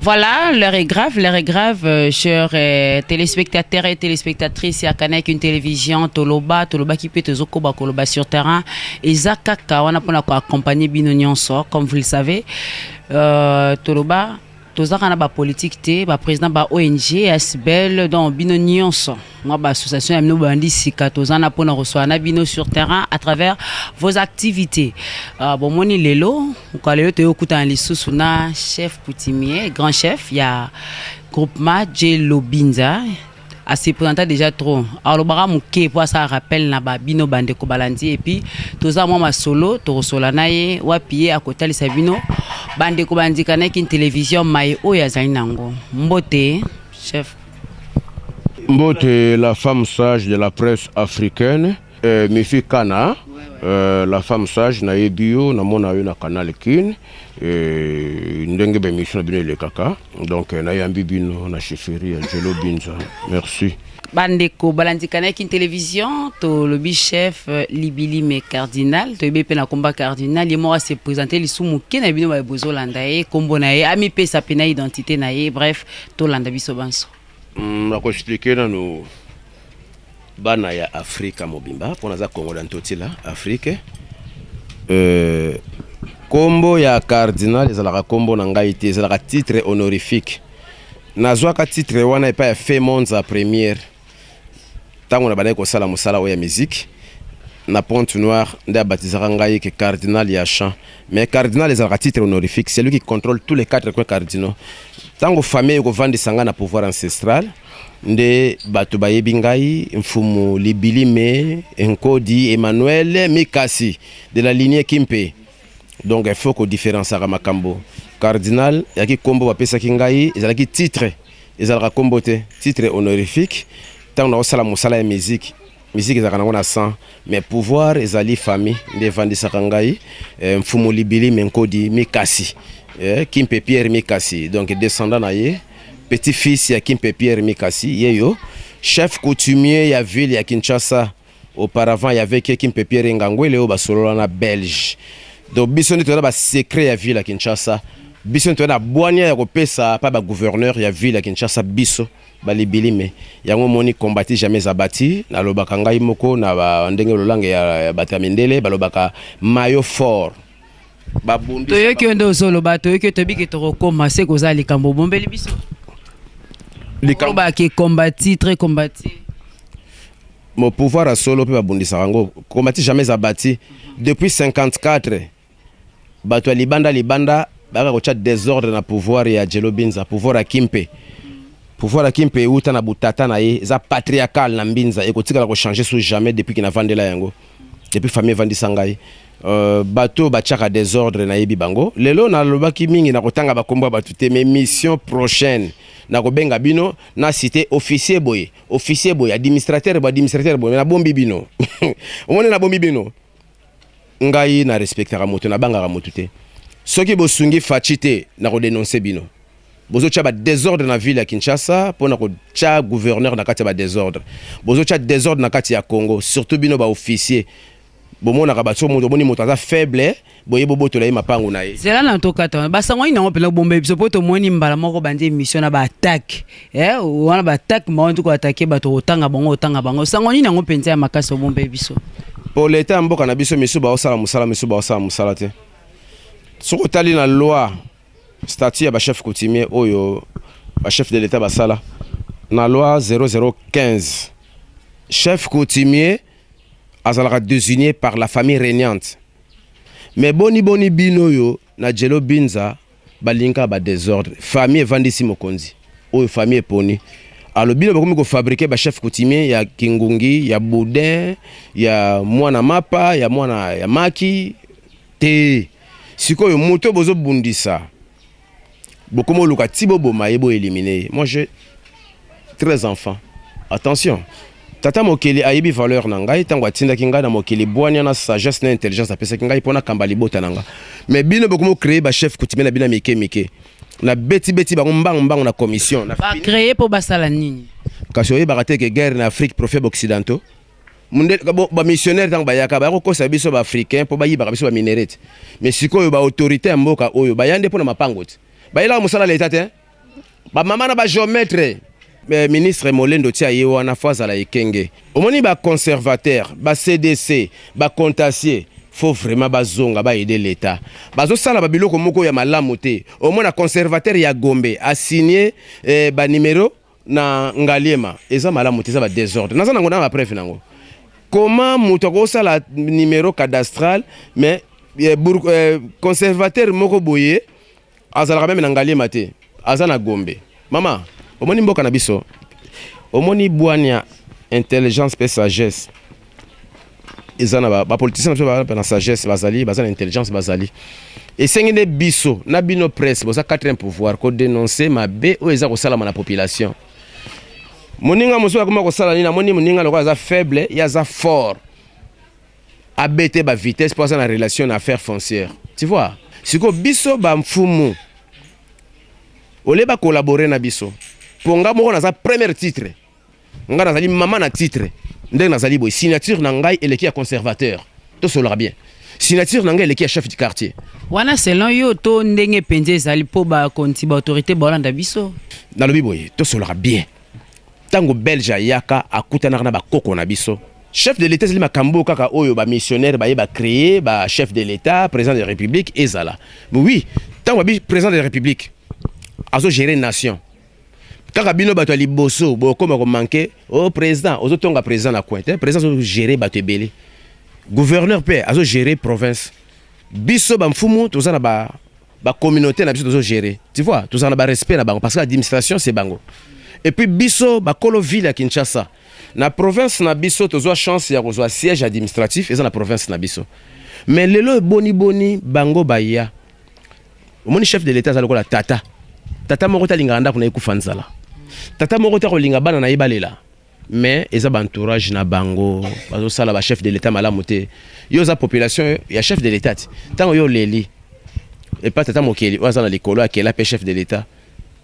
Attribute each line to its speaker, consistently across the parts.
Speaker 1: Voilà, l'heure est grave, l'heure est grave, chers téléspectateurs et téléspectatrices ya Canal une télévision Toloba, Toloba qui peut tozokoba koloba sur terrain eza kaka wana pona ko accompagner bino nyonso. Comme vous le savez, Toloba tozaka na bapolitique te, baprésident ba ONG, ASBL, donc bino nyonso mwa baassociation ya bino bandi sika, toza na mpona koswala na bino sur terrain à travers vos activités. Bomoni lelo moka lelo toyokutana lisusu na chef coutumier, grand chef ya groupement Djelo Binza. Ase présenta déjà trop, alobaka moke po asala rappel na babino bandeko balandi. Et puis toza mwa masolo tokosola na ye wapi ye akotalisa bino bandeko bandika na Kin Télévision mai oyo azali nango. Mbote, chef.
Speaker 2: Mbote, la femme sage de la presse africaine, Mifi Kana, la femme sage, nayebi yo, namona yo na Canal Kin, ndenge baémission na bino elekaka. Donc nayambi bino na chefferie ya Djelo Binza. Merci.
Speaker 1: Bandeko balandika na Kin Télévision, tolobi chef Libilime cardinal, toyebi mpe na komba cardinal. Ye moko ase présente lisusu moke na bino baye bozolanda ye, nkombo na ye, amipesa mpe na identité na ye. Bref, tolanda biso banso.
Speaker 2: Nakoexpliquer nanu bana ya Afrika mobimba mpo naza Kongo na ntotila Afrique. Kombo ya cardinal ezalaka kombo na ngai te, ezalaka titre honorifique. Nazwaka titre wana epai ya Fe Monza première ntango na bandaki kosala mosala oyo ya musique na Pointe Noire, nde abatizaka ngai ke cardinal ya chant. Mais cardinal ezalaka titre honorifique, c'est lui qui contrôle tous les quatre coins cardinaux. Ntango famille ekovandisa ngai na pouvoir ancestral, nde bato bayebi ngai mfumu Libilime Nkodi Emmanuel Mikasi de la lignée Kimpe. Donc il faut kodifférenciaka makambo. Cardinal eyaki nkombo bapesaki ngai, ezalaki titre, ezalaka nkombo te, titre honorifique. Ntango nakosala mosala ya musique, musique ezalaka nango na sang, mais pouvoir ezali famille nde evandisaka ngai, mfumu Libilime Nkodi Mikasi, Kimpe Pierre Mikasi, donc descendant na ye, petit fils ya Kimpe Pierre Mikasi, ye yo chef coutumier ya ville ya Kinshasa. Auparavant y avait Kimpe Pierre Ngangwele oyo basolola na Belge. Donc biso nde toza na basecret ya ville ya Kinshasa, biso nde toza na bwania ya kopesa pa bagouverneur ya ville ya Kinshasa. Biso balibilime yango omoni combattu jamais abattu. Nalobaka ngai moko na ndenge lolange ya bato ya mindele balobaka mayo fort babundi.
Speaker 1: Toyoki yo nde ozoloba, toyoki yo, toyebi ke tokokóma se koza likambo obombeli biso. Olobaka combattu, très combattu.
Speaker 2: Mo pouvoir ya solo mpe babundisaka yango. Combattu jamais abattu. Depuis 54, bato ya libanda libanda bayaka kotya désordre na pouvoir ya Djelo Binza, pouvoir ya Kimpe. Pouvoir ya Kimpe euta na butata na ye, eza patriarcal na Mbinza, ekotikala kochanger su jamais depuis ke navandela yango, depuis famille evandisa ngai. Bato batiaka désordre, nayebi bango. Lelo nalobaki mingi na kotanga bakombo ya bato te, mais mission prochaine nakobenga bino na cité officier boye, officier boye, administrateur boye, administrateur boye. Nabombi bino, omoni, nabombi bino. Ngai na respectaka moto, nabangaka moto te. Soki bosungi Fatshi te, nakodénoncer bino. Bozotya badésordre na ville ya Kinshasa mpona kotya gouverneur na kati ya badésordre, bozotya désordre na kati ya Congo, surtout bino baofficier. Bomonaka bato, moto omoni moto aza faible boye, bobotola ye mapangu na ye.
Speaker 1: Zela na tokata wana, basango nini yango mpena bombe biso, mpo tomoni mbala moko bandi émission na baattaque wana, baattaque bango nti koattaquer bato, kotanga bango, kotanga bango. Sango nini yango mpenza ya makasi obombe biso?
Speaker 2: Po leta ya mboka na biso, misu baosala mosala, misu baosala mosala te. Soki otali na loi, statut ya bachef coutumier oyo bachef de l'état basala na loi 0015, chef coutumier azalaka désigné par la famille régnante. Mais boni boni bino oyo na Djelo Binza balingaka badésordre? Famille evandisi mokonzi oyo famille eponi. Alo bino bakomi kofabriquer bachef coutumier ya kingungi, ya boudin, ya mwana mapa, ya mwana ya maki te. Sikoyo moto oyo bozobundisa, bokomi oluka ti boboma ye, boéliminer ye. Moi, j'ai 13 enfants. Attention, tata mokili ayebi valeur na ngai. Ntango atindaki ngai na mokili, bwania na sagesse na intelligence apesaki ngai mpo nakamba libota na nga. Mais bino bokomi ocréer bachef coutumier na bino ya mike mike, na beti-beti bango mbangu mbangu na commission na.
Speaker 1: Bacréer mpo basala nini?
Speaker 2: Kasi oyebaka te ke guerre na Afrique, profit occidentaux, bamissionnaire ntango bayaka, baya kokosa biso baafricain mpo bayibaka biso baminerais te. Mais sikoyo baautorité ya mboka oyo baya nde mpo na mapango te, bayelaka mosala leta te. Bamama na bagéomètre, ministre Molendo tia ye wana, fo azala ekenge. Omoni, baconservateur, baCDC, bacontentieux, faut vraiment bazonga baaider l'État. Bazosala babiloko moko ya malamu te. Omona conservateur ya Gombe asigne banuméro na Ngaliema, eza malamu te, eza badésordre. Naza nango na bapreuve nango. Comment moto akosala numéro cadastral, mais conservateur moko boye azalaka même na Ngaliema te, aza na Gombe? Mama, omoni mboka na biso, omoni bwania, intelligence mpe sagesse eza na bapoliticien na biso. Baza na sagesse, bazali, baza na intelligence, bazali. Esengi nde biso na bino presse, boza quatrième pouvoir, kodénoncer mabe oyo eza kosalama na population. Moninga mosusu akoma kosala nini? Amoni moninga lokola aza faible, ye aza fort, abete bavitesse mpo aza na relation na affaire foncière, tu vois. Sikoyo biso bamfumu ole bacollaborer na biso, mpo nga moko naza premier titre, nga nazali mama na titre. Ndenge nazali boye, signature na ngai eleki ya conservateur. Tosololaka bien, signature na ngai eleki ya chef du quartier.
Speaker 1: Wana selon yo to ndenge mpenza ezali, mpo bakonti, baautorité baolanda biso?
Speaker 2: Nalobi boye, tosololaka bien. Ntango Belge ayaka, akutanaka na bakoko na biso. Chef de l'État ezali makambo kaka oyo bamissionnaire baye bacréer. Bachef de l'État, président de la République ezala, oui. Ntango babi président de la République azogérer nation, kaka bino bato ya liboso bokóma komanquer o président. Ozotonga président na coin te. Président azogérer bato ebele, gouverneur mpe azogérer province. Biso bamfumu toza na bacommunauté na biso, tozogérer, tu vois. Tozala na barespect na bango parce que administration, c'est bango. Et puis biso bakolo ville ya Kinshasa, na province na biso, tozwa chance ya kozwa siège administratif eza na province na biso. Mais lelo eboniboni bango baya? Omoni, chef de l'État aza lokola tata. Tata moko te alingaka ndako na ye kufa nzala, tata moko te akolinga bana na ye balela, mais eza baentourage na bango bazosala bachef de l'État malamu te. Yo oza population ya chef de l'État te. Ntango yo oleli epa tata mokeli oyo aza na likolo, akela mpe chef de l'État,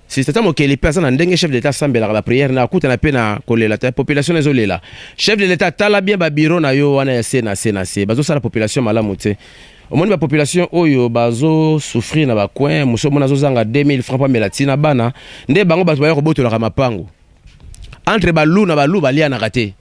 Speaker 2: si tata mokeli mpe aza na ndenge chef de l'État asambelaka, baprière na akutana mpe na kolela te. Population ezolela. Chef de l'État, tala bien babureau na yo wana ya se na se na se, bazosala population malamu te. Omoni bapopulation oyo bazosouffrir na bacoin mosu, omoni azozanga 2000 francs mpo amela ntina bana. Nde bango bato baya kobotolaka mapango. Entre balu na balu balianaka te.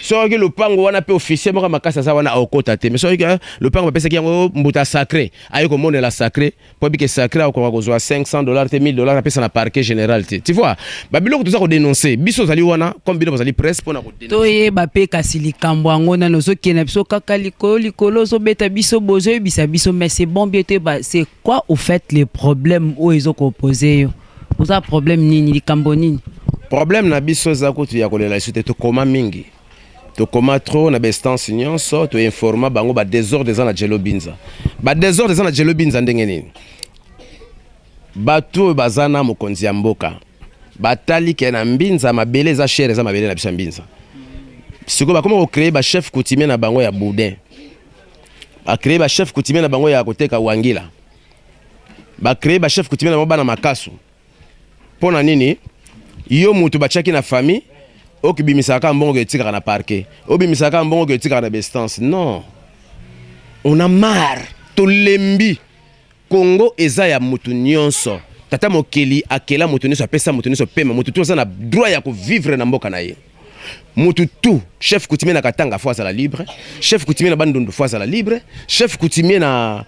Speaker 2: Soki lopango wana mpe officier moko makasi aza wana, aokota te. Mais soki lopango bapesaki yango mbuta sacré, aye komonela sacré mpo abike sacré, akoka kozwa 500 $ te, 1000 $ apesa na parquet général te, tu vois. Babiloko toza kodénoncer, biso ozali wana comme bino bozali presse mpona kodénoncer.
Speaker 1: Toyeba mpe kasi likambo yango nano. Ozokende biso kaka likolo likolo, ozobeta biso, bozoyebisa biso, mais c'est bon bien. Toyeba c'est quoi au fait le problème oyo ezokopose yo. Oza problème nini? Likambo nini?
Speaker 2: Problème na biso eza kutu ya kolela lisu te. Tokoma mingi, tokoma trop na bainstance nyonso, toinforma bango. Badésordre eza na Djelo Binza, badésordre eza na Djelo Binza. Ndenge nini bato oyo baza na mokonzi ya mboka batali ke na Mbinza mabele eza cher, eza mabele na biso ya Mbinza. Sikoyo bakoma kocréer bachef coutumier na bango ya boudin, bacréer bachef coutumier na bango ya koteka wangila, bacréer bachef coutumier na bango bana makasu. Mpo na nini? Yo mutu batiaki na famille, okibimisaka mbongo etikaka na parquet, obimisaka mbongo etikaka na bainstance. Non, on a marre, tolembi. Congo eza ya mutu nyonso. Tata mokeli akela mutu nyonso, apesa mutu nyonso pema. Mutu tu aza na droit ya kovivre na mboka na ye. Mutu tu, chef coutumier na Katanga fo azala libre, chef coutumier na Bandundu fo azala libre, chef coutumier na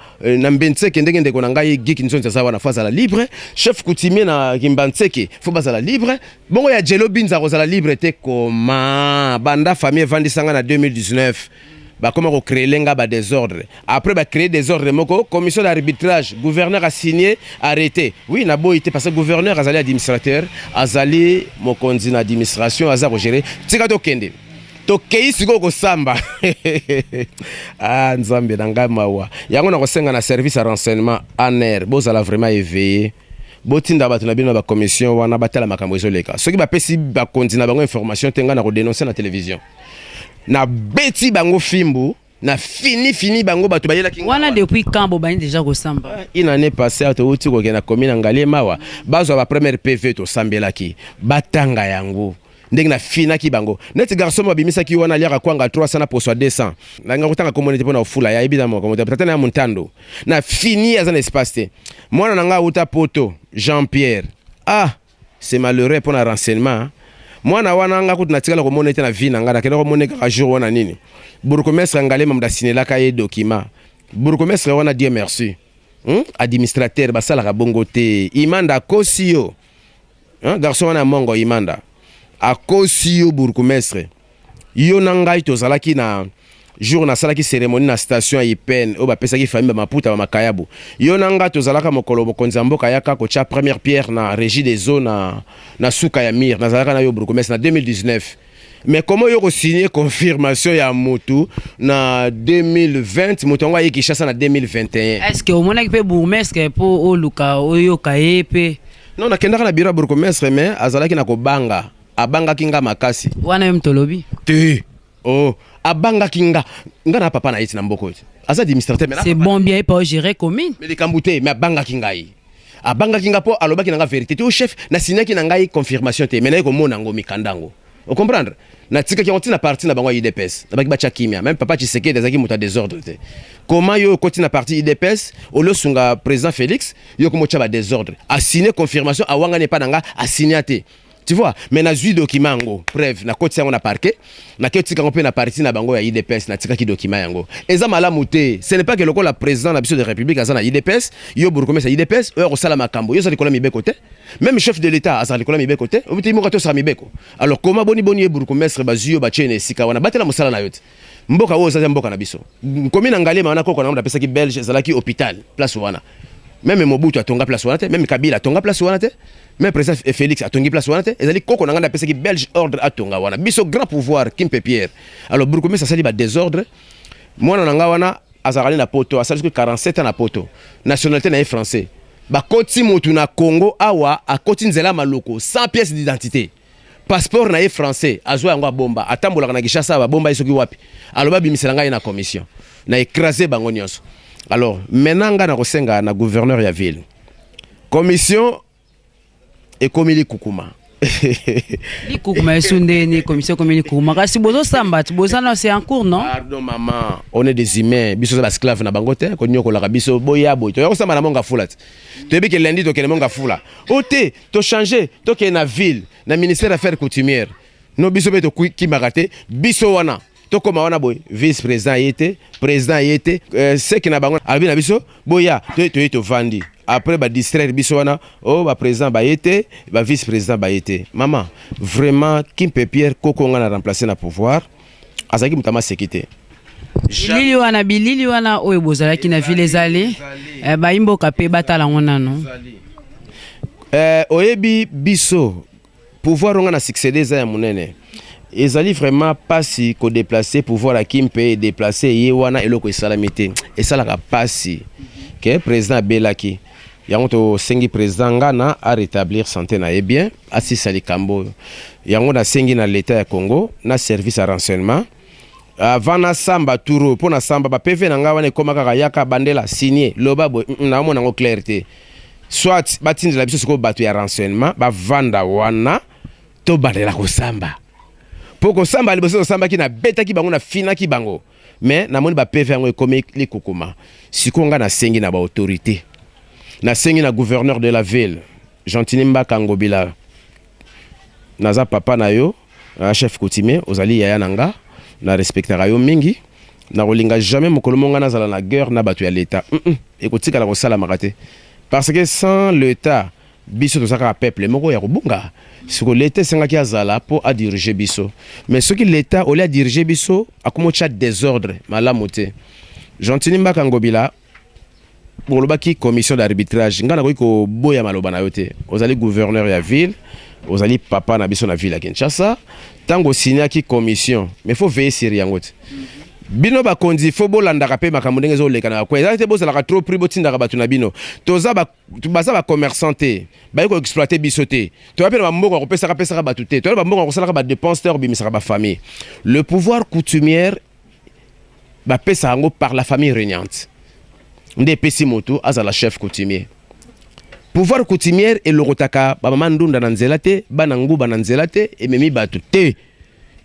Speaker 2: Mbenseke, ndenge ndeko na ngai Giki Nzonzi aza wana, fo azala libre, chef coutumier na Kimbanseke fo bazala libre. Bongo ya Djelo Binza kozala libre te koma? Banda famille evandisanga na 2019, bakoma kocréer nga badésordre. Après bacréer désordre moko, commission d'arbitrage, gouverneur a signé arrêté. Oui, naboyi te, parce que gouverneur azali administrateur, azali mokonzi na administration, aza kogérer. Tika tokende, tokei sikoyo kosamba. Ah, Nzambe na ngai, mawa. Yango na kosenga na service ya renseignement ANR, bozala vraiment éveillé, botinda bato na bino na bacommission wana, batala makambo ezoleka. Soki bapesi bakonzi na bango information te, ngai na kodénoncer na télévision, nabeti bango fimbu na fini fini bango bato bayelaki.
Speaker 1: Wana depuis quand bobandi déjà kosamba?
Speaker 2: Une année passée, touti kokende na commune ya Ngaliema awa, bazwa bapremière PV tosambelaki, batanga yango ndenge nafinaki bango. Neti garçon mo babimisaki wana, aliaka kwanga 300 na poso ya 200. Nanga kotanga komona te mpo na ofula yayebi na moko tata na ya montando na fini, aza na espace te. Mwana na nga auta Poto, Jean Pierre, ah. C'est malheureux mpo na renseignement. Mwana wana, nga kutu natikala komona ete na vie na nga nakenda komona kaka jour wana nini, bourgmestre Ngalema moto asinelaka ye document. Bourgmestre wana, Dieu merci, Administrateur basalaka bongo te. Imanda akosi yo, hein? Garçon wana ya mongo, Imanda akosi yo. Bourgmestre, yo na ngai tozalaki na jour nasalaki cérémonie na station ya IPN oyo bapesaki famille bamaputa bamakayabu. Yo na ngai tozalaka mokolo mokonzi ya mboka ayaka kotya première pierre na Régie des eaux na suka ya mire. Nazalaka na yo, bourgmestre, na 2019. Mais comment yo kosigne confirmation ya motu na 2020, moto yango aye Kinshasa na 2021?
Speaker 1: Est ce que omonaki mpe bourgmestre mpo oluka oyoka ye mpe?
Speaker 2: Non, nakendaka na bureau ya bourgmestre, mais azalaki na kobanga, abangaki nga makasi.
Speaker 1: Wana yo moto olobi?
Speaker 2: Te, oh, abangaki nga. Nga na papa na ye ti na mboka oyo ti aza administrateur, mais na
Speaker 1: C'est bon, bien, epa ogérer commune.
Speaker 2: Mais likambo te, mais abangaki ngai, abangaki nga mpo alobaki na nga vérité te. O chef, nasignaki na ngai confirmation te, mais naye komona yango, mikanda yango, ocomprendre. Natikaki yango ntina parti na bango ya UDPS, nabaki batya kimia. Même papa Tshisekedi azalaki moto ya désordre te. Comment yo okoti na parti UDPS, oliosunga président Félix, yo komi otya badésordre? Asigne confirmation, awangani epa na nga, asigne te, tu vois. Mais nazwi document yango, preuve, nakotisi yango na parquet, nake otika yango mpe na parti na bango ya UDPS. Natikaki document yango. Eza malamu te. Ce n'est pas que lokola président na biso de République aza na UDPS, yo bourgmestre ya UDPS oyo akosala makambo. Yo oza likolo ya mibeko te. Même chef de l'État azala likolo ya mibeko te. Obi moko te osala mibeko. Alors koma boni boni ye bourgmestre, bazwi yo, batie na esika wana, batela mosala na yo te. Mboka oyo eza mboka na biso. Komi na Ngaliema wana, koko na ngo napesaki belge, ezalaki hôpital place wana. Même Mobutu atonga place wana te, même Kabila atonga place wana te, même président Félix atongi place wana te. Ezali koko na ngai napesaki belge ordre atonga wana. Biso grand pouvoir Kimpe Pierre. Alors bourgmestre asali badésordre. Mwana na ngai wana azalaka nde na poto, asali soki 47 ans na poto, nationalité na ye français. Bakoti motu na Congo awa, akoti nzela maloko sans pièce d'identité, passeport na ye français, azwa yango, abomba, atambolaka na Kinshasa, babomba ye soki wapi. Aloba abimisela ngai na commission na écrase bango nyonso. Alors maintenant, ngai na kosenga na gouverneur ya ville, commission ekomi likukuma.
Speaker 1: Likukuma esu ndeni? Commission ekomi likukuma, kasi bozosamba ti boza na, c'est en cours, non?
Speaker 2: Pardon maman, on est des humains. Biso oza baesclave na bango te. Konyokolaka biso, boya boye, toya kosamba na Mont Ngafula ti toyebi ke lundi tokende Mont Ngafula o te, tochange, tokende na ville, na ministère affaires coutumière. No, biso mpe tokimaka te. Biso wana tokóma wana boye, vice président ye te, président ye te, seki na bango alobi na biso boya. Toye, tovandi, après badistraire biso wana o baprésident baye te, bavice président baye te. Mama, vraiment, Kimpe Pierre, koko nga na remplace na pouvoir, azalaki moto amaseki te.
Speaker 1: Bilili wana, bilili wana oyo bozalaki na ville ezali, bayimboka mpe batala yango nano.
Speaker 2: Oyebi biso pouvoir nga na succédé eza ya monene. Ezali vraiment mpasi kodéplacer pouvoir ya Kimpe, edéplacer ye wana, eloko esalami te. Esalaka mpasi ke président abelaki yango. Tosengi président ngana arétablir santé na ye bien, asisa likambo oyo. Yango nasengi na l'État ya Congo, na service ya renseignement, avant nasamba turo mpo nasamba baPV na ngai wana, ekóma kaka yaka bandela signe, loba boye. Naomona yango clair te. Soit batindela biso sikoyo bato ya renseignement, bavanda wana, tobandela kosamba. Mpo kosamba liboso tosambaki, nabetaki bango, nafinaki bango, mais namoni baPV yango ekomi likukuma. Sikoyo ngai nasengi na baautorité, nasengi na gouverneur de la ville Gentiny Mbaka Ngobila. Naza papa na yo, chef coutumier, ozali yaya na nga, na respectaka yo mingi. Nakolinga jamais mokolo mo ngai nazala na guerre na bato ya l'État. Ekotikala kosalamaka te, parce que sans l'État, biso toza kaka peuple moko ya kobunga. Siko l'État esengaki azala mpo adirige biso, mais soki l'État olie adirige biso, akomi otya désordre, malamu te. Gentiny Mbaka Ngobila, olobaki commission d'arbitrage, ngai nakoki koboya maloba na yo te. Ozali gouverneur ya ville, ozali papa na biso na ville ya Kinshasa. Ntango osignaki commission, mais faut veiller sur yango te. Bino bakonzi, faut bolandaka mpe makambo ndenge ezoleka na bakwe. Eza te bozalaka trop prix, botindaka bato na bino. Toza baza bacommerçant te, bayi koexploiter biso te. Toya mpe na bambongo ya kopesaka pesaka bato te, toya na bambongo ya kosalaka badépense te, ya kobimisaka bafamille. Le pouvoir coutumière, bapesaka yango par la famille régnante nde epesi moto azala chef coutumier. Pouvoir coutumière elokotaka bamama ndunda na nzela te, bana nguba na nzela te, ememi bato te.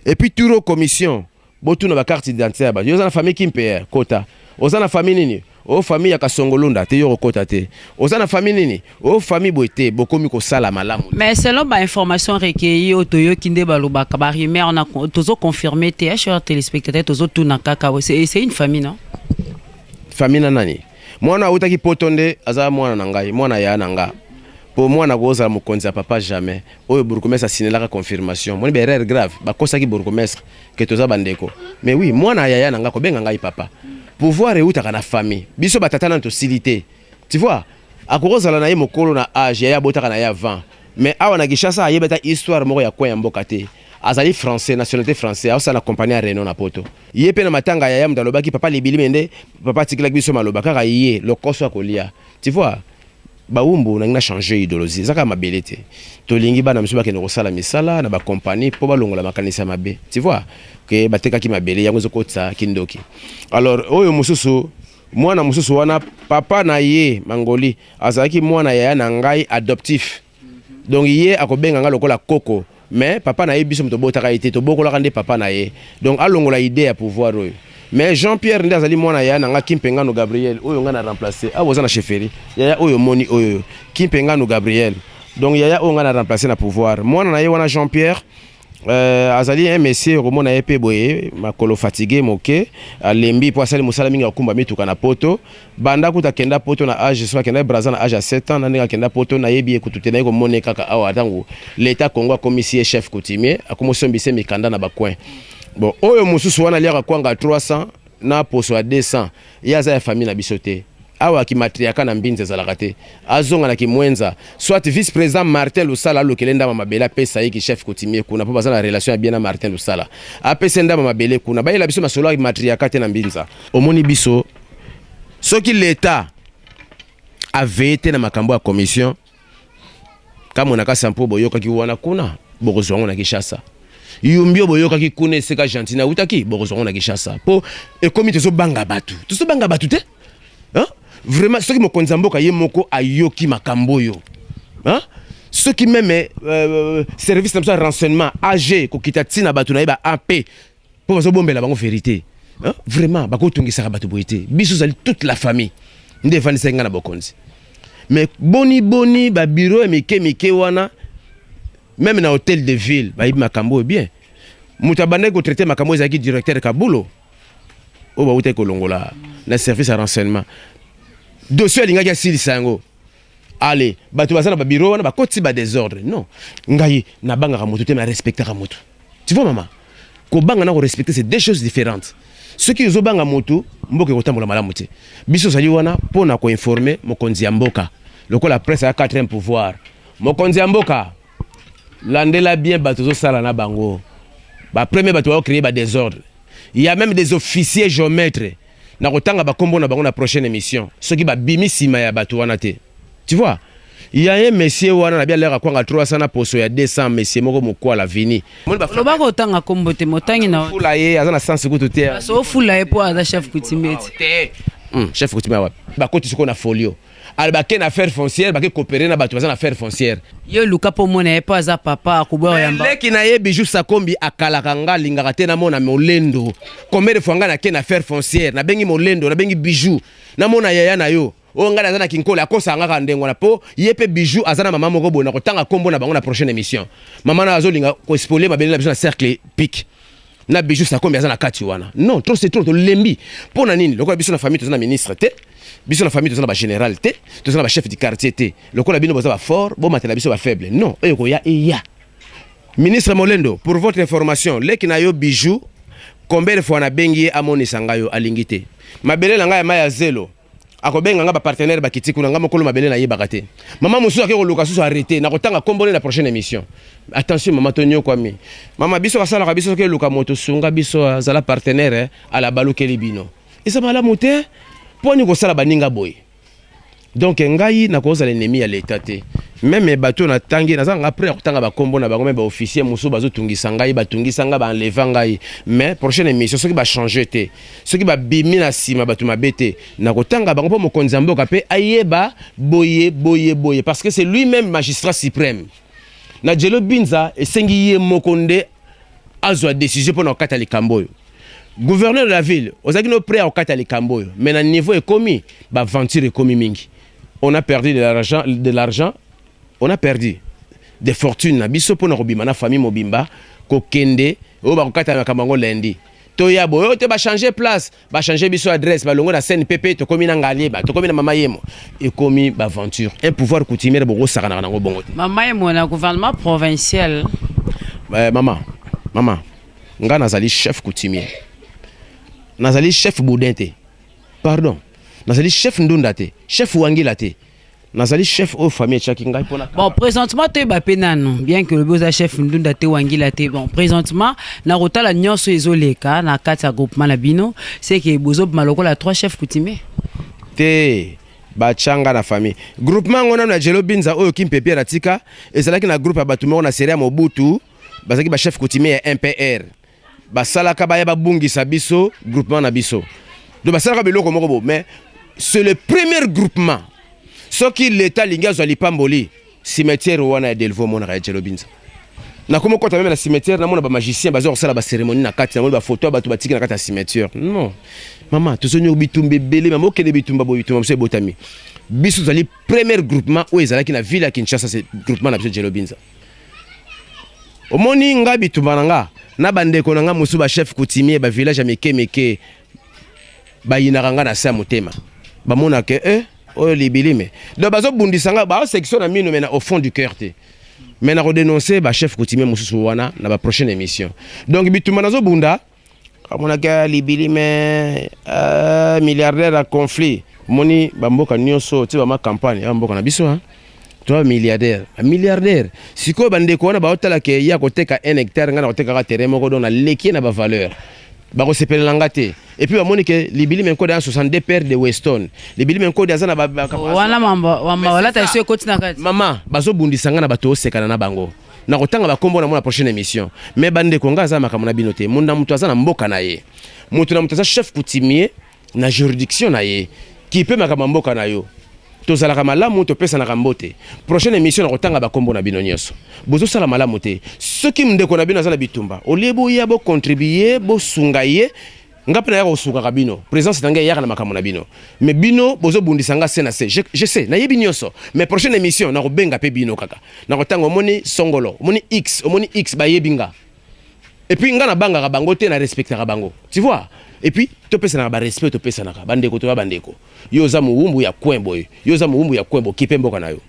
Speaker 2: Et puis turo commission, botuna bacarte d'identité ya bato. Yo oza na famille Kimpe, kota oza na famille nini? O famille ya Kasongolunda te, yo kokota te. Oza na famille nini? O famille boye te. Bokomi kosala malamu.
Speaker 1: Mais selon bainformation recueillie oyo toyoki nde balobaka, barumeur na tozoconfirme te, cher téléspectateur, tozotuna kaka, c'est une famille, non?
Speaker 2: Famille na nani? Mwana autaki Poto nde aza mwana na ngai, mwana ya na nga, mpo mwana kozala mokonzi ya papa jamais. Oyo bourgmestre asinelaka confirmation, moni baerreur grave, bakosaki bourgmestre ke toza bandeko. Mais oui, mwana ya yaya na nga kobenga ngai papa. Pouvoir eutaka na famille. Biso batata nanu tosili te, tu vois. Akokozala na ye mokolo na age, yaya abotaka na ye avant, mais awa na Kinshasa ayebi ata histoire moko ya coin ya mboka te. Azali Français, nationalité français, aosala na compagnie ya Renault na Poto. Ye mpe na matanga ya yaya, moto alobaki papa libili nde papa atikelaki biso maloba kaka ye lokoso ya kolia, tu vois. Bawumbu nangi na changer idéologie, eza kaka mabele te. Tolingi bana miso bakende kosala misala na bakompagnie mpo balongola makanisi ya mabe, tu vois, ke batekaki mabele, yango ezokotisa kindoki. Alors oyo mosusu, mwana mosusu wana, papa na ye Mangoli azalaki mwana yaya na ngai adoptif. Donc ye akobenga nga lokola koko, mais papa na ye, biso moto tobotaka ye te, tobokolaka nde papa na ye. Donc alongola idée ya pouvoir oyo. Mais Jean Pierre nde azali mwana yaya na nga Kimpengano Gabriel, oyo nga na remplace awa. Oza na chefferie, yaya oyo omoni oyo Kimpengano Gabriel. Donc yaya oyo nga na remplace na pouvoir, mwana na ye wana Jean Pierre, azali un monsieur, okomona ye mpe boye, makolo fatigue moke, alembi mpo asali mosala mingi, akumba mituka na Poto. Banda kuta akenda Poto na age, so akenda Braza na age ya 7 ans, na ndenge akenda Poto nayebi ye kutu te. Naye komona ye kaka awa ntango l'État Congo akomisi ye chef coutumier, akomosombisa mikanda na bacoin. Bon, oyo mosusu wana aliaka kwanga 300 na poso ya 200, ye aza ya famille na biso te. Awa kimatriaka na Mbinza ezalaka te. Azonga na Kimwenza, soit vice président Martin Lusala alokele ndama mabele, apesa ye ki chef coutumier kuna, mpo baza na relation ya bien na Martin Lusala. Apesa ndama mabele kuna, bayela biso masolo ya matriaka te na Mbinza. Omoni biso, soki l'État aveye te na makambo ya commission Kamwena Kasa, mpo boyokaki wana kuna, bokozwa yango na Kinshasa. Yumbi oyo boyokaki kuna, esika Gentine awutaki, bokozwa yango na Kinshasa, mpo ekomi tozobanga bato, tozobanga bato te, hein? Vraiment, soki mokonzi ya mboka ye moko ayoki makambo oyo, hein? Soki même service na biso ya renseignement ag kokita ntina bato na ye ba ap mpo bazobombela bango vérité, hein? Vraiment, bakotungisaka bato boye te. Biso ozali toute la famille nde efandisaki ngai na bokonzi. Mais boni boni babureau ya mike mike wana, même na hôtel de ville, bayebi makambo oyo bien. Moto abandaki kotraite makambo oyo ezalaki directeur Kabulo oyo bautaki kolongola na service ya renseignement. Dossier alingaki asilisa yango. Ale bato baza na babureau wana bakoti badésordre. Non, ngai nabangaka moto te, narespectaka moto, tu vois mama. Kobanga na korespecte, c'est deux choses différentes. Soki ozobanga moto, mboka ekotambola malamu te. Biso ozali wana mpo na koinforme mokonzi ya mboka lokola presse ya quatrième pouvoir. Mokonzi ya mboka, landela bien bato ozosala na bango. Bapremier bato baocréer badésordre, il y a même des officiers géomètres, na kotanga bakombo na bango na prochaine émission, soki babimi nsima ya bato wana te, tu vois. Il y a un monsieur wana na bia lera kwanga 300 na poso ya 200, monsieur moko mokwala vini.
Speaker 1: Olobaka otanga kombo te, motangi na
Speaker 2: fula ye aza na sens kutu te.
Speaker 1: So ofula ye mpo aza chef coutumier
Speaker 2: te. Chef coutumier wapi? Bakoti sikoyo na folio, ale bake na affaire foncière, bake coopérer na bato baza na affaire foncière.
Speaker 1: Ye luka mpo omona ye, mpo aza papa akoboya yamba.
Speaker 2: Leki na ye Bijou Sakombi akalaka nga, alingaka te namona Molendo. Combien de fois nga nake na affaire foncière, nabengi Molendo, nabengi Bijou, namona yaya na yo oyo ngai naza na Kinkole, akosaka nga kaka ndenge wana, mpo ye mpe Bijou aza na mama moko boye, na kotanga nkombo na bango na prochaine émission. Mama na azolinga kospolier mabele na biso na cercle pic na Bijou Sakombi aza na kati wana. Non, trop c'est trop, tolembi. Mpo na nini? Lokola biso na famille toza na ministre te, biso na famille toza na bagénéral te, toza na bachef du quartier te, lokola bino boza bafort, bomatela biso bafaible. Non, oyo koya eya. Ministre Molendo, pour votre information, leki na yo Bijou, combien de fois nabengi ye amonisa ngai yo, alingi te. Mabele na ngai ya mai ya zelo, akobenga nga bapartenaire bakiti kuna, nga mokolo mabele nayebaka te. Mama mosusu ake koluka susu arrêté, na kotanga kombone na prochaine émission. Attention mama, tonyokwami mama. Biso basalaka biso, soki eluka moto sunga biso, azala partenaire, ala balukeli bino, eza malamu te. Mpo ani kosala baninga boye? Donc ngai nakozala ennemi ya l'État te. Même bato natangi, naza nga prêt ya kotanga bakombo na bango, me baofficier mosusu bazotungisa ngai, batungisa ngai, baenleva ngai. Mais prochaine émission, soki bachange te, soki babimi na nsima bato mabe te, nakotanga bango, mpo mokonzi ya mboka mpe ayeba boye boye boye, parce que c'est lui-même magistrat suprême na Djelo Binza. Esengi ye moko nde azwa décision mpo na kokata likambo oyo. Gouverneur de la ville, ozalaki no prêt ya kokata likambo oyo, mais na niveau ekomi, baaventure ekomi mingi. On a perdu de l'argent, de l'argent, on a perdu des fortunes na biso mpona kobima na famille mobimba, kokende oyo bakokata makambo yango lundi. Toya boye oyo te, bachange place, bachange biso adresse, balongo na CNPP, tokomi na Ngaliema, tokomi na Mama Yemo. Ekomi baaventure. Un pouvoir coutumier, bokosakanaka nango bongo te.
Speaker 1: Mama Yemo na gouvernement provincial.
Speaker 2: Mama, mama, nga nazali chef coutumier, nazali chef boudin te, pardon, nazali chef ndunda te, chef wangila te, nazali chef oyo famille etiaki ngai mpona.
Speaker 1: Bon, présentement toyeba mpe nanu, bien que lobi oza chef ndunda te, wangila te, bon, présentement na kotala nyonso ezoleka na kati ya groupement na bino, c'est que bozobima lokola trois chefs coutumiers.
Speaker 2: Te, batianga na famille. Groupement yango nano ya Djelo Binza oyo Kimpe Pierre atika, ezalaki na groupe ya bato moko na série ya Mobutu, bazalaki bachef coutumier ya MPR. Basalaka baya babungisa biso groupement na biso, donc basalaka biloko moko bo. Mais c'est le premier groupement. Soki l'État alingi azwa lipamboli, cimetière wana ya Delvo omonaka ya Djelo Binza, nakomi okɔta même na cimetière, namona bamagicien baza kosala bacérémonie na kati, namoni bafoto ya bato batiki na kati ya cimetière. Non, mama, tozonioka bitumba ebele. Mama, okende bitumba boye, bitumba mosusu ebotami. Biso tozali premier groupement oyo ezalaki na ville ya Kinshasa, c'est groupement na biso Djelo Binza. Omoni nga, bitumba na nga na bandeko na nga mosusu, bachef coutumier bavillage ya mike mike, bayinaka nga na se ya motema, bamonaka oyo libilime. Donc bazobundisa nga, baosection na mino, mais na au fond du cœur te. Mais na kodénonce bachef coutumier mosusu wana na baprochaine émission. Donc bitumba nazobunda, amonaka libilime, milliardaire ya conflit. Omoni bamboka nyonso ti bama campagne ya bamboka na biso, hein? To milliardaire, milliardaire. Sikoyo bandeko wana baotala ke ye akoteka 1 hectare, ngai na kotekaka terrain moko, donc naleki ye na bavaleur, bakosepelela nga te. Et puis bamoni ke Libilime Nkode aza 62 paire de Weston, Libilime Nkode aza na
Speaker 1: wana mamba olata esi ekoti na kati.
Speaker 2: Mama, bazobundisa nga na bato osekana na bango na kotanga bakombo na mona prochaine émission. Mais bandeko, nga aza makambo na bino te. Munda moto aza na mboka na ye, moto na moto aza chef coutumier na juridiction na ye, kipe makambo ya mboka na yo. Tozalaka malamu, topesanaka mbote. Prochaine émission na kotanga bakombo na bino nyonso. Bozosala malamu te. Soki ndeko na bino aza na bitumba, olie boya bocontribue, bosunga ye. Nga mpe nayaka kosungaka bino, présence na ngai eyaka na makambo na bino, mais bino bozobundisa nga se na se. Je sais, nayebi nyonso. Mais prochaine émission nakobenga mpe bino kaka na kotanga. Omoni songolo, omoni x, omoni x, bayebi nga. Et puis nga nabangaka bango te, na respectaka bango, tu vois. Et puis topesanaka barespect, topesanaka bandeko, toya bandeko. Yo oza mowumbu ya coin boye, yo oza mowumbu ya coin boye, kipe mboka na yo.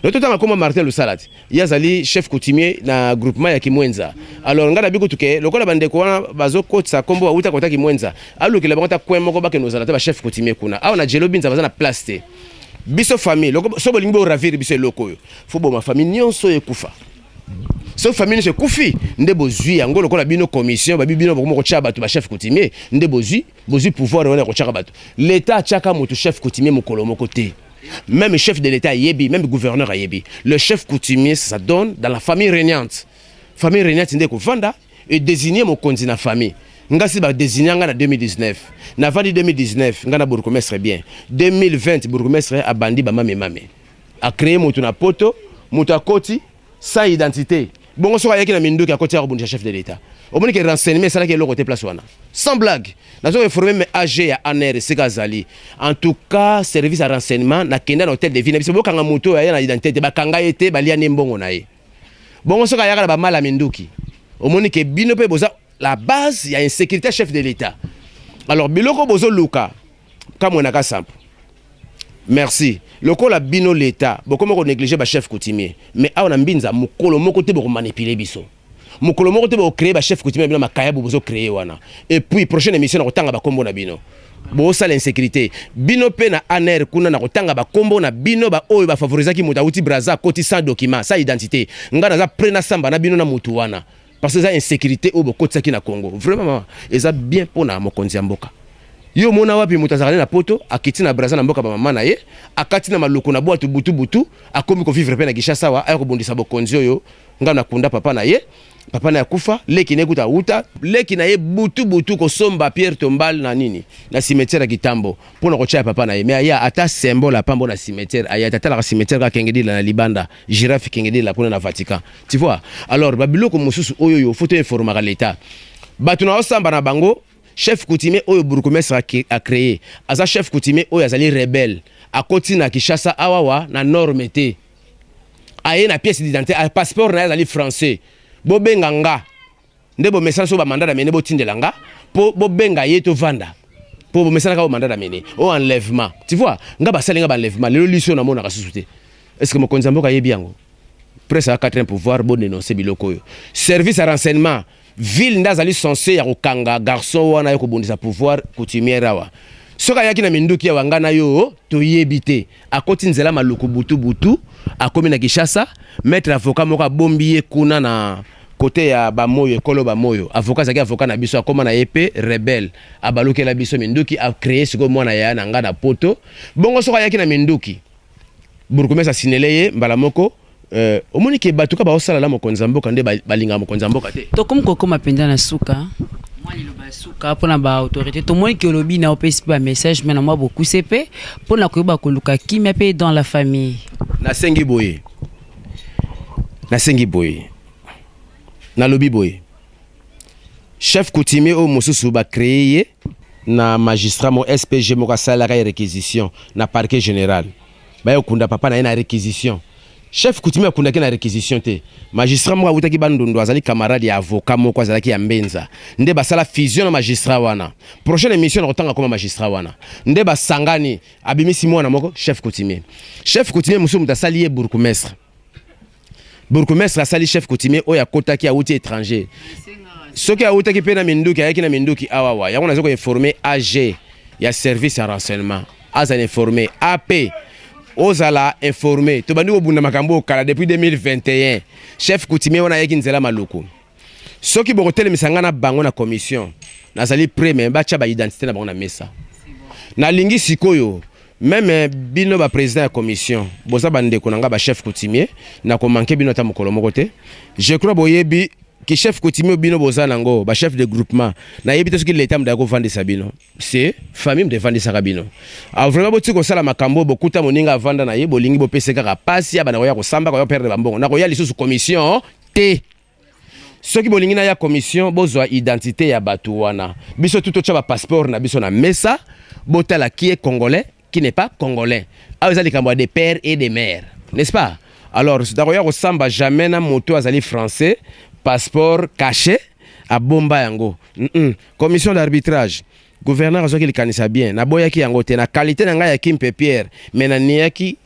Speaker 2: No totanga koma Martin Lusala ti ye azali chef coutumier na groupement ya Kimwenza. Alors ngai nabi kutu ke lokola bandeko wana bazokotisa kombo bauta kota Kimwenza, alukela bango ta coin moko, bakende ozala te bachef coutumier kuna. Awa na Djelo Binza baza na place te. Biso famille, so bolingi boravir biso eloko oyo, fo boma famille nyonso oyo ekufa. So famille nyonso ekufi nde bozwi yango. Lokola bino commission babi, bino bokoma kotia bato bachef coutumier, nde bozwi pouvoir wana ya kotiaka bato. L'État atiaka moto chef coutumier mokolo moko te. Même chef de l'État ayebi, même gouverneur ayebi. Le chef coutumier, ça donne dans la famille régnante. Famille régnante nde kovanda edésigne mokonzi na famille. Nga si badésigne nga na 2019, navandi 2019 nga na bourgmestre bien. 2020 bourgmestre abandi bamamemame, acréé moto na poto, moto akoti sans identité. Bongo soki ayaki na minduki, akoti ya kobundisa chef de l'État, omoni ke renseignement esalaki eloko te place wana. Sans blague, nazo informe me AG ya ANR esika azali. En tout cas service ya renseignement, nakenda na hôtel de ville na biso, bokanga moto oyo aya na identité te. Bakanga ye te, balia ne mbongo na ye. Bongo soki ayaka na bamala ya minduki, omoni ke bino mpe boza la base ya insécurité chef de l'État. Alors biloko bozoluka Kamwena Kasampo, merci. Lokola bino l'État bokoma konéglige bachef coutumier, mais awa na Mbinza mokolo moko te bokomanipule biso, mokolo moko te bokocréer bachef coutumier na bino makayabu bozocréer wana. Et puis prochaine émission na kotanga bakombo na bino bosala insécurité. Bino mpe na ANR kuna, na kotanga bakombo na bino baoyo bafavorisaki moto awuti Braza, akoti sans document, sans identité. Ngai naza prêt nasamba na bino na motu wana, parce que eza insécurité oyo bokotisaki na Congo. Vraiment, mama, eza bien mpo na mokonzi ya mboka. Yo omona wapi moto azalaka na poto, akiti na Braza, na mboka bamama na ye, akati na maluku na bwatu butu butu, akomi kovivre mpe na Kinshasa awa, aya kobundisa bokonzi oyo ngai nakunda papa na ye? Papa na ye akufa, leki na ye kuta awuta leki na ye butu butu kosomba pierre tombale na nini na cimetière ya Kitambo mpo na kotia ya papa na ye. Mais aya ata symbole apambo na cimetière, aya atalaka cimetière kaka kengedila na libanda, girafe kengedila kuna na Vatican, tu vois. Alors babiloko mosusu oyo oyo faut toinformaka l'État. Bato na osamba na bango. Chef coutumier oyo bourgmestre acréé aza chef coutumier oyo azali rebelle. Akoti na Kinshasa awawa na norme te, aye na pièce d'identité, passeport na ye azali français. Bobenga nga nde bomesana so bamandat d'amener, botindela nga mpo bobenga ye, tovanda mpo bomesanaka o mandat d'amener o enlèvement. Tu vois, nga basali nga baenlèvement, lelo liso namonaka susu te. Est ce que mokonzi ya mboka ayebi yango? Presse ya quatrième pouvoir, bodénonce biloko oyo. Service ya renseignement ville nde azali censé ya kokanga garçon wana ye kobundisa pouvoir coutumière awa. Soki ayaki na minduki awa, nga na yo toyebi te. Akoti nzela Maluku butu butu, akomi na Kinshasa. Maître avocat moko abombi ye kuna na kote ya Bamoyo, ekolo Bamoyo. Avocat azalaki avocat na biso, akóma na ye mpe rebelle, abalukela biso minduki, acréé sikoyo mwana ya na nga na Poto. Bongo soki ayaki na minduki, bourgmestre asinele ye mbala moko. Omoni ke bato ka baosala na mokonzi ya mboka nde balingaka mokonzi ya mboka te.
Speaker 1: Tokomi kokóma mpenza na suka. Mwa liloba ya suka mpona baautorité. Tomoni ke olobi na opesi mpe bamessage, me na mwa bokuse mpe mpona koyeba koluka kimia mpe dans la famille.
Speaker 2: Nasengi boye, nasengi boye, nalobi boye: chef coutumier oyo mosusu bacréé ye na magistrat mo SPG moko asalelaka ye réquisition na parquet général. Baye kokunda papa na ye na réquisition. Chef coutumier akundaki na réquisition te. Magistrat moko awutaki Bandundu, azali camarade ya avocat moko azalaki ya Mbenza, nde basala fusion na magistrat wana. Prochaine émission na kotanga koma magistrat wana nde basangani, abimisi mwana moko chef coutumier. Chef coutumier mosusu, moto asali ye bourgmestre. Bourgmestre asali chef coutumier oyo akotaki, awuti étranger. Soki awutaki mpe na minduki, ayaki na minduki awawa. Yango naza koinforme AG ya service ya renseignement, azala informé, AP ozala informé. Tobandi kobunda makambo oyo kala, depuis 2021. Chef coutumier wana ayaki nzela Maluku. Soki bokotelemisa ngai na bango na commission, nazali prêt, me batya baidentité na bango na mesa. Nalingi sikoyo même bino baprésident ya commission, boza bandeko na ngai bachef coutumier, nakomanke bino ata mokolo moko te. Je crois boyebi ki chef coutumier bino boza nango, bachef de groupement. Nayebi te soki leta moto akovandisa bino, c'est famille moto evandisaka bino. Alors vraiment, boti kosala makambo. Bokuta moninga avanda na ye, bolingi bopesa kaka pasi ya bana koya kosamba, koya perdre bambongo. Nakoya lisusu commission te. Soki bolingi na ya commission, bozwa identité ya bato wana. Biso tu totya bapasseport na biso na mesa, botala qui est congolais, qui n'est pas congolais. Awa eza likambo ya de père et de mère, n'est-ce pas? Alors nakoya kosamba jamais na moto azali français, passeport caché, abomba yango. Commission d'arbitrage, gouverneur azwaki likanisa bien, naboyaki yango te na qualité na ngai ya Kimpe Pierre, mais naniaki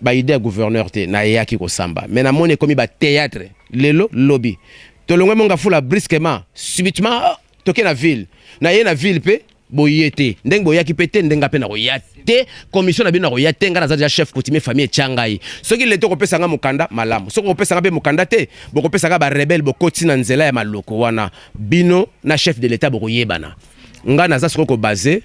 Speaker 2: baidée ya gouverneur te. Nayaki kosamba, mais namoni ekomi bathéâtre. Lelo lobi tolongwe Mont Ngafula brusquement, subitement, oh, toke na ville. Naye na ville mpe boye te, ndenge boyaki mpe te, ndenge mpe nakoya te. Commission na bino nakoya te. Ngai naza déjà chef coutumier, famille etya ngai. Soki leta okopesa nga mokanda, malamu. Soki okopesa nga mpe mokanda te, bokopesa nga barebele. Bokoti na nzela ya maloko wana, bino na chef de l'état bokoyebana. Ngai naza sikoyo kobase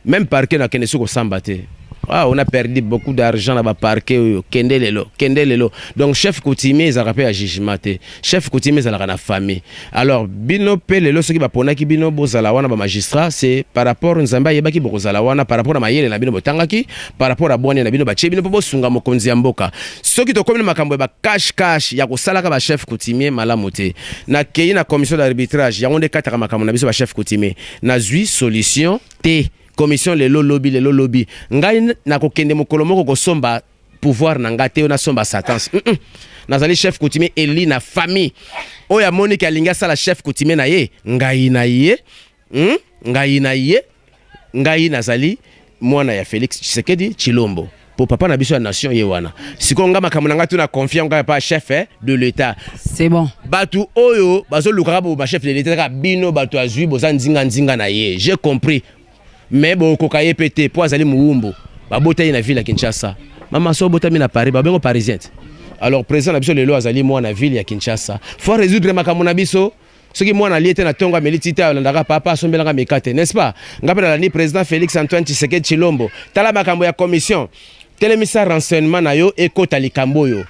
Speaker 2: même parquet, nakende soki kosamba te. Ah, on a perdu beaucoup d'argent na baparquet oyo. Kende lelo, kende lelo. Donc chef coutumier ezalaka mpe ya jugement te, chef coutumier ezalaka na famille. Alors bino mpe lelo, soki baponaki bino bozala wana bamagistrat, c'est par rapport Nzambe ayebaki bokozala wana, par rapport na mayele na bino botangaki, par rapport na bwani na bino batie bino mpo bosunga mokonzi ya mboka. Soki tokomi na makambo ya bacache cache ya kosalaka bachef coutumier, malamu te. Nakei na commission d'arbitrage, yango nde ekataka makambo na biso bachef coutumier. Nazwi solution te. Commission lelo lobi, lelo lobi. Ngai nakokende mokolo moko kosomba pouvoir na ngai te, oyo nasomba sentence. Nazali chef coutumier eli na famille. Oyo amoniki alingi asala chef coutumier na ye, ngai na ye, Ngai na ye, ngai nazali mwana ya Félix Tshisekedi Tshilombo, po papa na biso ya nation ye wana. Sikoyo nga makambo na ngai tu na confie ngai pa chef de l'état.
Speaker 1: C'est bon.
Speaker 2: Bato oyo bazolukaka bo bachef de l'état kaka bino bato azwi, boza nzinga nzinga na ye, j'ai compris, mais bokoka ye mpe te mpo azali mowumbu. Babota ye na ville ya Kinshasa. Mama so obotami na Paris, babengo parisien te. Alors président na biso lelo azali mwana ville ya Kinshasa, faut résoudre makambo na biso. Soki mwana alie te na ntongo, ameli ti te, alandaka papa asombelanga meka te, n'est-ce pas? Nga mpe nalandi président Félix Antoine Tshisekedi Tshilombo. Tala makambo ya commission, telemisa renseignement na yo ekota likambo oyo.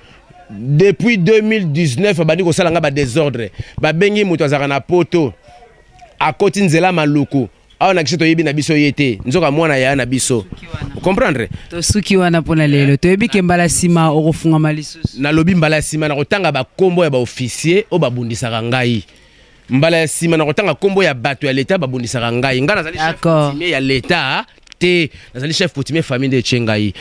Speaker 2: Depuis 2019 abandi kosala nga badésordre. Babengi moto azalaka na Poto, akoti nzela Maluku awa na biso, toyebi na biso ye te, nzoka mwana yaya na biso. Comprendre?
Speaker 1: Tosuki wana mpona lelo. Toyebi ke mbala nsima okofungama lisusu.
Speaker 2: Nalobi mbala ya nsima na kotanga bakombo ya baofficier oyo babundisaka ngai. Mbala ya nsima na kotanga nkombo ya bato ya leta babundisaka ngai. Ngai nazali chef coutumier ya leta te, nazali chef coutumier famille nde etie ngai.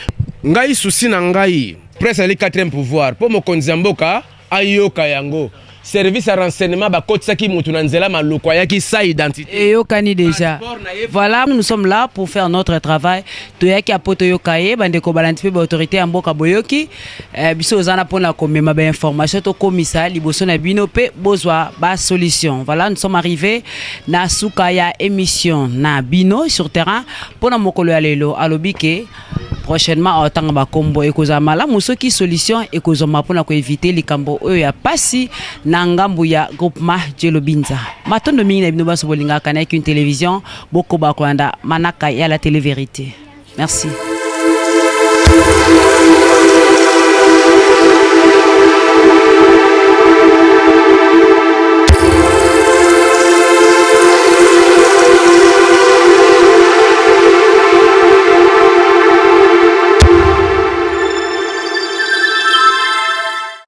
Speaker 2: Ngai souci na ngai, presse ezali quatrième pouvoir mpo mokonzi ya mboka ayoka yango. Service ya renseignement bakotisaki mutu na nzela Maluku, ayaki sa identité.
Speaker 1: Eyokani déjà. Voilà, nous sommes là pour faire notre travail. Toyaki apo toyoka ye, bandeko balandi mpe baautorité ya mboka boyoki. Biso oza na mpona komema bainformation, tokomisa liboso na bino mpe bozwa basolution. Voilà, nous sommes arrivés na suka ya émission na bino Sur Terrain mpona mokolo ya lelo. Alobi ke prochainement aotanga bakombo. Ekozala malamu soki solution ekozwama mpona koevite likambo oyo ya pasi na ngambu ya groupement Djelo Binza. Matondo mingi na bino baso bolingaka na une télévision. Bokoba kolanda manaka ya la télé vérité. Merci.